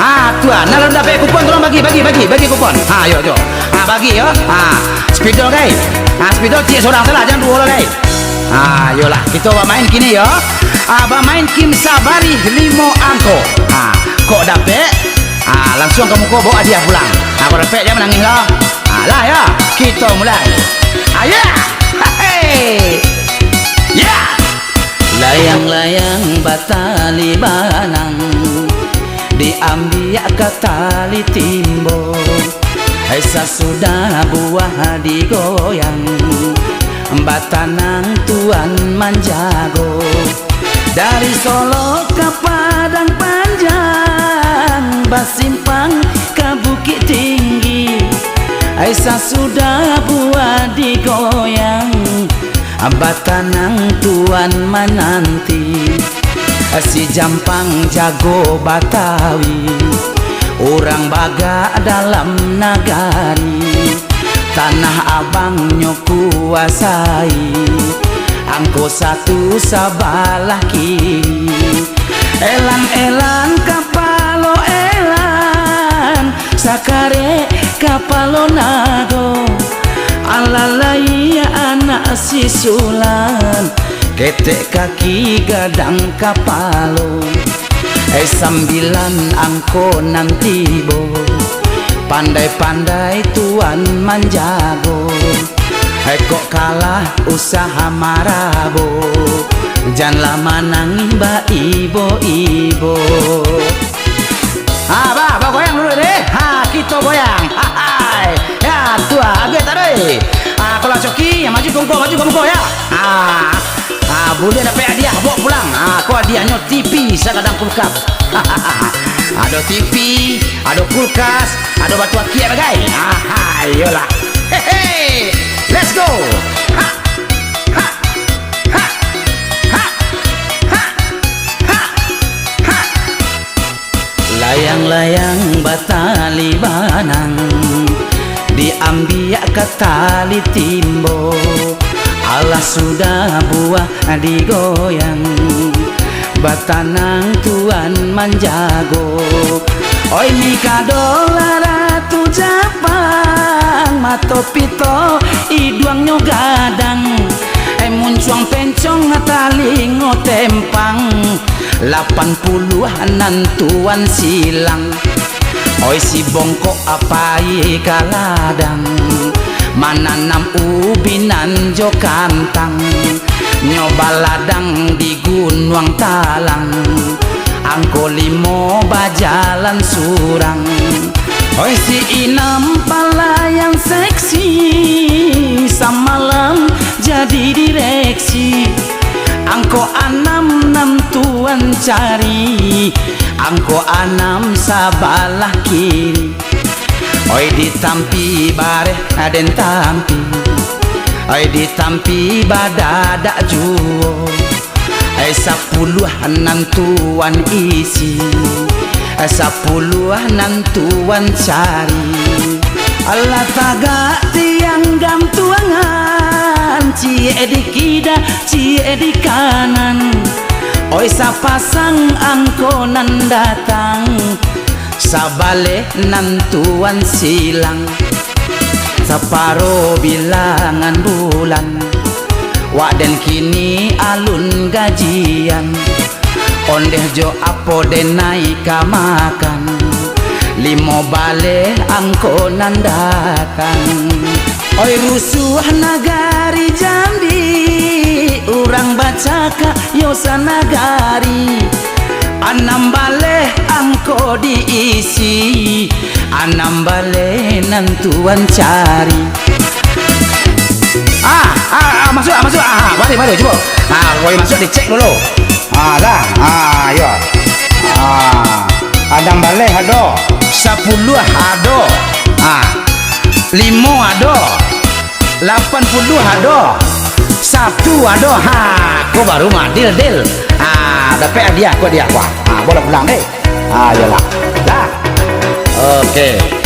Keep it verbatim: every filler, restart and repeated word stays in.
Ah, tuan, nan alun dapek kupon, tolong bagi, bagi, bagi, bagi kupon. Ha, yo, yo. Ha, bagi, yo. Ha, spidol, gai. Ha, spidol ciek surang salah, jan duo lah, gai. Ha, yolah, kito bamain kini, yo. Ha, bamain kim sabarih limo angko. Ha, kok dapek, ha, langsuang ka muko bawa hadiah pulang. Ha, kok dapek, jan manangih lah. Ha, lah, yo. Kito mulai. Ayo. Hehe. Ya. Layang-layang batali banang, diambiak ka tali timbo. Hai sasudah buah digoyang, batanang tuan manjago. Dari Solok ka Padang Panjang, basimpang ka Bukik Tinggi. Hai sasudah buah digoyang, batanang tuan mananti. Si Jampang jago Batawi, urang bagak dalam nagari. Tanah Abang nyo kuasai, angko satu sabalah kiri. Elan-elan kapalo elan, sakarek kapalo nago. Alalai anak sisulan, ketek kaki gadang kapalo. Eh, sambilan angko nan tibo, pandai-pandai tuan manjago. Eh, kok kalah usaha marabo, janlah manangih baibo-ibo. Ha, bah, bagoyang dulu deh. Ha, kito goyang. Hahai. Ya, tuah, agiah tak doi. Ha, kalau Coki, maju ka muko, maju ka muko, ya. Ha. Ha, buliah dapek hadiah, bawa pulang. Ha, ko hadiahnyo T V sagadang kulkas. Ado T V, ado kulkas, ado batu akiak bagai. Ha, ha, iyolah. Hehe. Let's go. Ha. Ha. Ha. Ha. Ha. Ha. Ha. Layang-layang batali banang, diambiak ka tali timbo. Alah sudah buah digoyang, batanang tuan manjago. Oi, mikado lah Ratu Japang, mato pito iduangnyo gadang. Eh, muncuang pencong talingo tempang. Lapan puluah nan tuan silang. Oi, si bongkok apai ka ladang, mananam ubi nan jo kantang. Nyo baladang di Gunuang Talang, angko limo bajalan surang. Oi, si inam palayang seksi, samalam jadi direksi. Angko anam nan tuan cari, angko anam sabalah kiri. Oi, ditampi bareh den tampi, oi, ditampi badadak juo. Ai sapuluah nan tuan isi, ai sapuluah nan tuan cari. Alah tagak tiang gantuangan, ciek di kida, ciek di kanan. Oi, sapasang angko nan datang, sabaleh nan tuan silang. Saparo bilangan bulan, wak den kini alun gajian. Ondeh jo apo den naik ka makan, limo baleh angko nan datang. Oi, rusuah nagari Jambi, urang bacakak yo sanagari. Anam baleh angko diisi, anam baleh nan tuan cari. Ah, ah, ah, masuak, ah, masuak. Ah, ah, mari, mari, cubo. Ah, kalau masuak, dicek dulu. Ah, dah. Ah, yo. Ah, anam baleh ado. Sapuluah ado. Ah, limo ado. Lapan puluah ado. Satu ado. Ha, ko baru mah, deal, deal. Ha, dapek hadiah ko, hadiah ko. Ha, boleh pulang deh. Ha, iyolah. Dah. Oke.